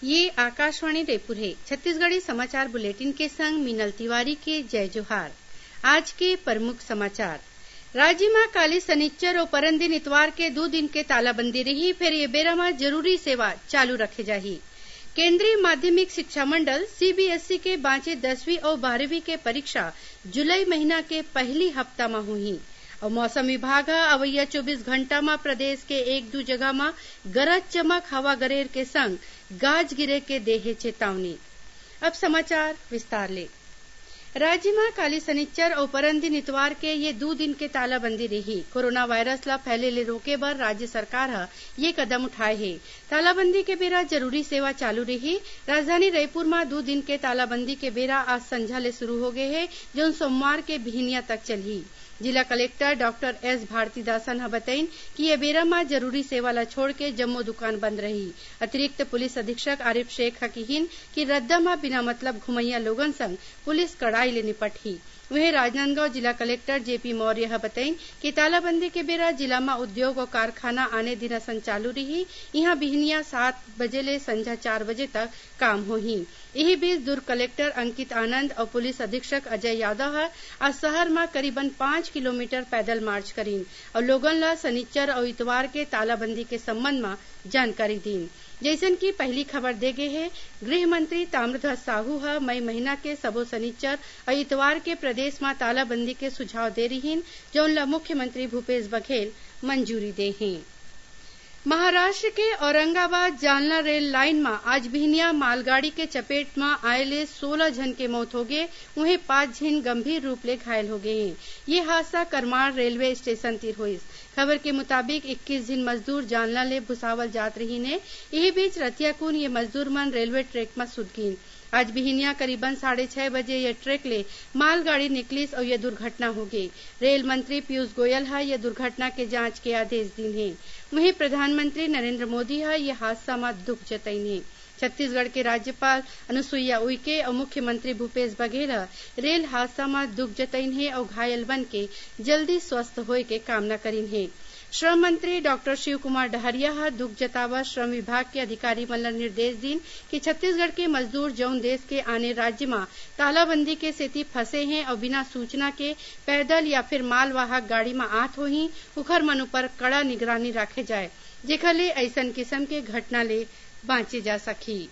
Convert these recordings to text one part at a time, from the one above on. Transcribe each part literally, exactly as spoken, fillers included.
ये आकाशवाणी रायपुर हे। छत्तीसगढ़ी समाचार बुलेटिन के संग मीनल तिवारी के जय जोहार। आज के प्रमुख समाचार। राज्य म काली सनिच्चर अउ परन दिन इतवार के दू दिन के तालाबंदी रही, फेर ये बेरा म जरूरी सेवा चालू रखे जाही। केंद्रीय माध्यमिक शिक्षा मंडल, सीबीएसई, के बांचे दसवीं अउ बारहवीं के परीक्षा जुलाई महीना के पहिली हफ्ता म होही। अउ मौसम विभाग ह अवइया चौबीस घंटा म प्रदेश के एक दू जगह म गरज चमक, हवा गरेर के संग गाज गिरे के दे हे चेतावनी। अब समाचार विस्तार ले। राज्य म काली सनिच्चर अउ परन दिन इतवार के ये दू दिन के तालाबंदी रही। कोरोना वायरस ल फैले ले रोके बर राज्य सरकार ह ये कदम उठाए हे। तालाबंदी के बेरा जरूरी सेवा चालू रही। राजधानी रायपुर म दू दिन के तालाबंदी के बेरा आज संझा ले शुरू हो गे हे, जउन सोमवार के बिहनिया तक चलही। जिला कलेक्टर डॉक्टर एस भारतीदासन ह बतइन कि ये बेरा म जरूरी सेवा ल छोड़ के जम्मो दुकान बंद रही। अतिरिक्त पुलिस अधीक्षक आरिफ शेख ह किहिन कि रद्दा म बिना मतलब घुमइया लोगन संग पुलिस कड़ाई ले निपटही। उहें, राजनांदगांव जिला कलेक्टर जेपी मौर्य ह बतइन कि तालाबंदी के बेरा जिला म उद्योग अउ कारखाना आने दिन असन चालू रही। इहां बिहनिया सात बजे ले संझा चार बजे तक काम होही। इही बीच, दुर्ग कलेक्टर अंकित आनंद अउ पुलिस अधीक्षक अजय यादव ह आज शहर म करीबन पांच किलोमीटर पैदल मार्च करीन अउ लोगन ल सनिच्चर अउ इतवार के तालाबंदी के संबंध म जानकारी दीन। जइसन कि पहिली खबर दे गे हे, गृह मंत्री ताम्रध्वज साहू ह मई महीना के सबो सनिच्चर अउ इतवार के प्रदेश म तालाबंदी के सुझाव दे रिहिन, जउन ल मुख्यमंत्री भूपेश बघेल मंजूरी दे हें। महाराष्ट्र के औरंगाबाद जालना रेल लाइन म आज बिहनिया मालगाड़ी के चपेट म आए ले सोलह झन के मौत होगे, उहें पांच झिन गंभीर रूप ले घायल होगे हें। ये हादसा करमाड़ रेलवे स्टेशन तीर होइस। खबर के मुताबिक, इक्कीस झिन मजदूर जालना ले भुसावल जात रहिन हे। इही बीच, रतियाकुन ये मजदूर मन रेलवे ट्रैक म सुत गिन। आज बिहनिया करीबन साढ़े छह बजे ये ट्रैक ले मालगाड़ी निकलिस अउ ये दुर्घटना होगे। रेल मंत्री पीयूष गोयल ह ये दुर्घटना के जांच के आदेश दीन हे। वहीं, प्रधानमंत्री नरेंद्र मोदी ह ये हादसा म दुख जतइन हे। छत्तीसगढ़ के राज्यपाल अनुसुईया उइके अउ मुख्यमंत्री भूपेश बघेल ह रेल हादसा म दुख जतइन हे अउ घायल मन के जल्दी स्वस्थ होए के कामना करीन हे। श्रम मंत्री डॉक्टर शिव कुमार डहरिया ह दुख जतावत श्रम विभाग के अधिकारी मन ल निर्देश दीन कि छत्तीसगढ़ के मजदूर जउन देश के आने राज्य म तालाबंदी के सेती फंसे हें अउ बिना सूचना के पैदल या फिर मालवाहक गाड़ी म आत होही, उखर मन उपर कड़ा निगरानी राखे जाए, जेखर ले अइसन किसम के घटना ले बांचे जा सकही।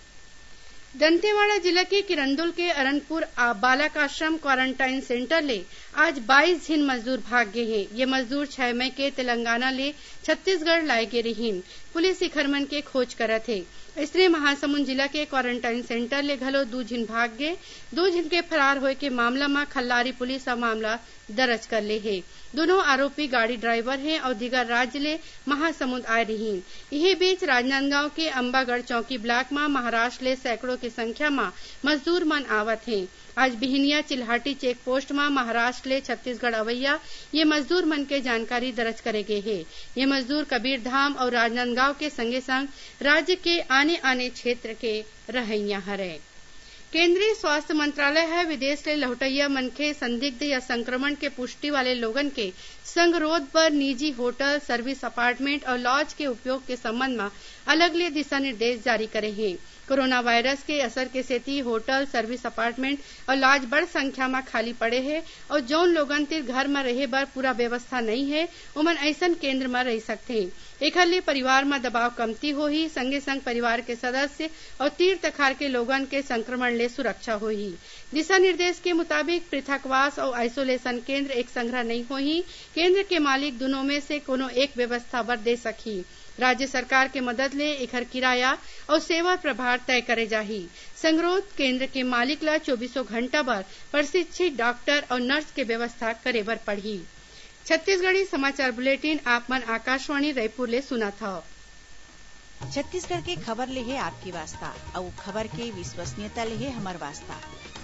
दंतेवाड़ा जिला के किरंदुल के अरनपुर आ-, बालक आश्रम क्वारंटाइन सेंटर ले आज बाईस झिन मजदूर भाग गे हें। ये मजदूर छह मई के तेलंगाना ले छत्तीसगढ़ लाए गे रिहिन। पुलिस इखर मन के खोज करत हे। अइसने महासमुंद जिला के क्वारंटाइन सेंटर ले घलो दू झिन भाग गे। दू झिन के फरार होए के मामला म खल्लारी पुलिस ह मामला दर्ज कर ले हे। दूनों आरोपी गाड़ी ड्राइवर हें अउ दीगर राज्य ले महासमुंद आए रिहिन। इही बीच, राजनांदगांव के अंबागढ़ चौकी ब्लॉक म महाराष्ट्र ले सैकड़ों के संख्या म मजदूर मन आवत हें। आज बिहनिया चिल्हाटी चेक पोस्ट म महाराष्ट्र ले छत्तीसगढ़ अवइया ये मजदूर मन के जानकारी दर्ज करे गे हे। ये मजदूर कबीरधाम अउ राजनांदगांव के संगे-संग राज्य के आने-आने क्षेत्र के रहइया हरय। केंद्रीय स्वास्थ्य मंत्रालय ह विदेश ले लहुटइया मनखे, संदिग्ध या संक्रमण के पुष्टि वाले लोगन के संगरोध बर निजी होटल, सर्विस अपार्टमेंट अउ लॉज के उपयोग के संबंध म अलग ले दिशा निर्देश जारी करे हे। कोरोना वायरस के असर के सेती होटल, सर्विस अपार्टमेंट अउ लॉज बड़ संख्या म खाली पड़े हे अउ जउन लोगन तीर घर म रहे बर पूरा व्यवस्था नइ हे, ओमन अइसन केंद्र म रहि सकथें। एखर ले परिवार म दबाव कमती होही, संगे-संग परिवार के सदस्य अउ तीर-तखार के लोगन के संक्रमण ले सुरक्षा होही। दिशा निर्देश के मुताबिक, पृथकवास अउ आइसोलेशन केंद्र एक संघरा नइ होही। केंद्र के मालिक दूनों में से कोनो एक व्यवस्था बर दे सकही। राज्य सरकार के मदद ले एखर किराया अउ सेवा प्रभार तय करे जाही। संगरोध केंद्र के मालिक ल चौबीसों घंटा बर प्रशिक्षित डॉक्टर अउ नर्स के व्यवस्था करे बर पड़ही। छत्तीसगढ़ी समाचार बुलेटिन आप मन आकाशवाणी रायपुर ले सुनत हव। छत्तीसगढ़ के खबर ले हे आपके वास्ता, अउ खबर के विश्वसनीयता ले हे हमर वास्ता।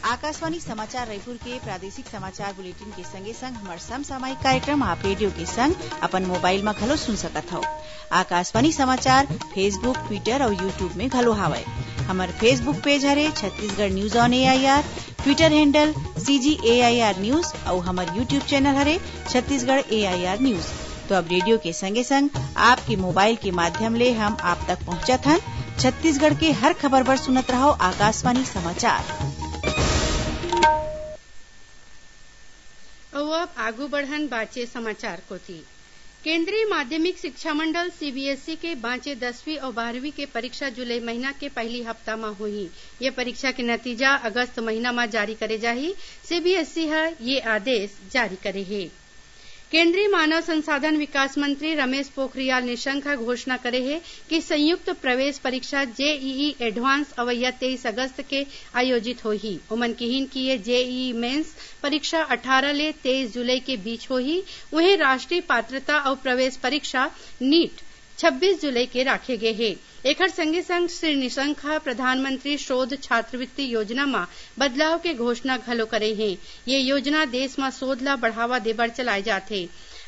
आकाशवाणी समाचार रायपुर के प्रादेशिक समाचार बुलेटिन के संगे संग हमर समसामयिक कार्यक्रम आप रेडियो के संग अपन मोबाइल म घलो सुन सकत हव। आकाशवाणी समाचार Facebook, Twitter अउ YouTube में घलो हावय। हमर Facebook पेज हरे Chhattisgarh News on A I R, Twitter handle C G A I R News अउ हमर YouTube चैनल हरे Chhattisgarh A I R News। तो अब रेडियो के संगे संग आपके मोबाइल के माध्यम ले हम आप तक पहुंचत हन। छत्तीसगढ़ के हर खबर बर सुनत रहव आकाशवाणी समाचार। अउ अब आगू बढ़न बाचे समाचार कोति। केंद्रीय माध्यमिक शिक्षा मंडल, सीबीएसई, के बांचे दसवीं अउ बारहवीं के परीक्षा जुलाई महीना के पहली हफ्ता म होही। ये परीक्षा के नतीजा अगस्त महीना म जारी करे जाही। सीबीएसई ह ये आदेश जारी करे हे। केंद्रीय मानव संसाधन विकास मंत्री रमेश पोखरियाल निशंक ह घोषणा करे हे कि संयुक्त प्रवेश परीक्षा, जेईई एडवांस, अवइया तेईस अगस्त के आयोजित होही। ओमन किहिन कि ये जेईई मेंस परीक्षा अठारह ले तेईस जुलाई के बीच होही। उहें, राष्ट्रीय पात्रता अउ प्रवेश परीक्षा, नीट, छब्बीस जुलाई के राखे गे हे। एखर संगे संग श्री निशंक ह प्रधानमंत्री शोध छात्रवृत्ति योजना म बदलाव के घोषणा घलो करे हे। ये योजना देश म शोध ल बढ़ावा देबर चलाए जाथे।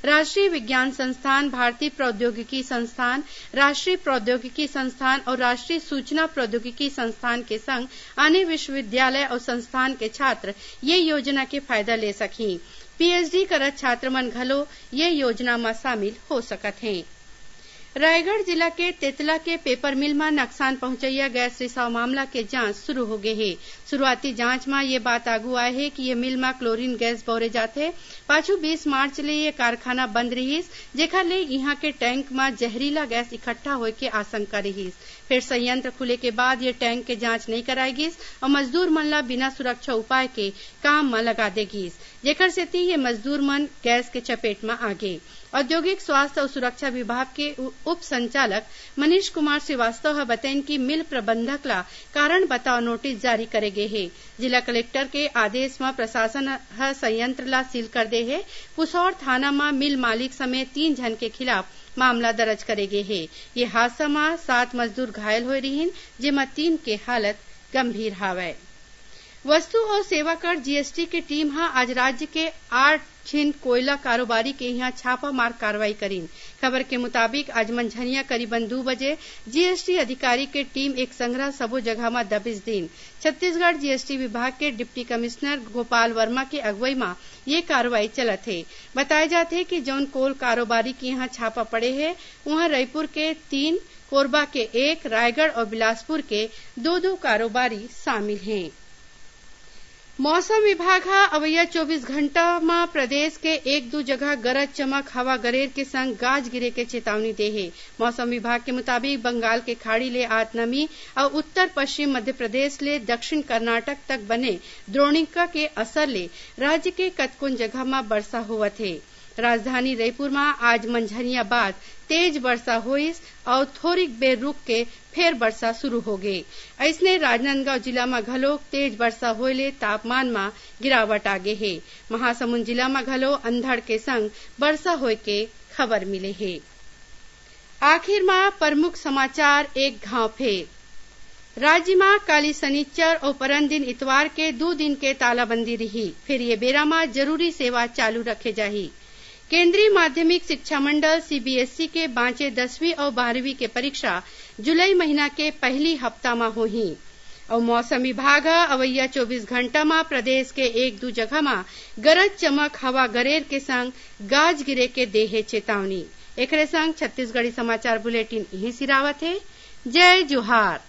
राष्ट्रीय विज्ञान संस्थान, भारतीय प्रौद्योगिकी संस्थान, राष्ट्रीय प्रौद्योगिकी संस्थान अउ राष्ट्रीय सूचना प्रौद्योगिकी संस्थान के संग आने विश्वविद्यालय अउ संस्थान के छात्र ये योजना के फायदा ले सकही। पीएचडी करत छात्र मन घलो ये योजना म शामिल हो सकत हें। रायगढ़ जिला के तेतला के पेपर मिल म नकसान पहुंचइया गैस रिसाव मामला के जांच शुरू हो गे हे। शुरुआती जांच म ये बात आगू आए हे कि ये मिल म क्लोरीन गैस बउरे जाथे। पाछू बीस मार्च ले ये कारखाना बंद रिहिस, जेखर ले इहां के टैंक म जहरीला गैस इकट्ठा होए के आशंका रिहिस। फेर संयंत्र खुले के बाद ये टैंक के जांच नइ कराए गिस अउ मजदूर मन ल बिना सुरक्षा उपाय के काम म लगा दे गिस, जेखर सेती ये मजदूर मन गैस के चपेट म आ गे। औद्योगिक स्वास्थ्य अउ सुरक्षा विभाग के उ-, उप संचालक मनीष कुमार श्रीवास्तव ह बतइन कि मिल प्रबंधक ला कारण बताओ नोटिस जारी करे गे हे। जिला कलेक्टर के आदेश म प्रशासन ह संयंत्र ला सील कर दे हे। पुसौर थाना म मिल मालिक समेत तीन झन के खिलाफ मामला दर्ज करे गे हे। ये हादसा म सात मजदूर घायल होए रिहिन, जेमा तीन के हालत गंभीर हावय। वस्तु अउ सेवा कर, जीएसटी, के टीम ह आज राज्य के आठ झिन कोयला कारोबारी के इहां छापामार कार्रवाई करीन। खबर के मुताबिक, आज मंझनिया करीबन दू बजे जीएसटी अधिकारी के टीम एक संघरा सबो जगह म दबिश दीन। छत्तीसगढ़ जीएसटी विभाग के डिप्टी कमिश्नर गोपाल वर्मा के अगुवई म ये कार्रवाई चलत हे। बताए जात हे कि जउन कोल कारोबारी के इहां छापा पड़े हे, उहां रईपुर के तीन, कोरबा के एक, रायगढ़ अउ बिलासपुर के दो दो कारोबारी शामिल हें। मौसम विभाग ह अवइया चौबीस घंटा म प्रदेश के एक दू जगह गरज चमक, हवा गरेर के संग गाज गिरे के चेतावनी दे हे। मौसम विभाग के मुताबिक, बंगाल के खाड़ी ले आत नमी अउ उत्तर पश्चिम मध्य प्रदेश ले दक्षिण कर्नाटक तक बने द्रोणिका के असर ले राज्य के कतकोन जगह म बरसा होवत हे। राजधानी रईपुर म आज मंझनिया बाद तेज बरसा होइस अउ थोरिक बेर रुक के फेर बरसा शुरू होगे। अइसने राजनांदगांव जिला म घलोक तेज बरसा होए ले तापमान म गिरावट आगे हे। महासमुंद जिला म घलो अंधड़ के संग बरसा होए के खबर मिले हे। आखिर म प्रमुख समाचार एक घांव फेर। राज्य म काली सनिच्चर अउ परन दिन इतवार के दू दिन के तालाबंदी रिही, फेर ये बेरा म जरूरी सेवा चालू रखे जाही। केंद्रीय माध्यमिक शिक्षा मंडल, सीबीएसई, के बांचे दसवीं अउ बारहवीं के परीक्षा जुलाई महीना के पहली हफ्ता म होही। अउ मौसम विभाग ह अवइया चौबीस घंटा म प्रदेश के एक दू जगह म गरज चमक, हवा गरेर के संग गाज गिरे के दे हे चेतावनी। एकरे संग छत्तीसगढ़ी समाचार बुलेटिन इहें सिरावत हे। जय जोहार।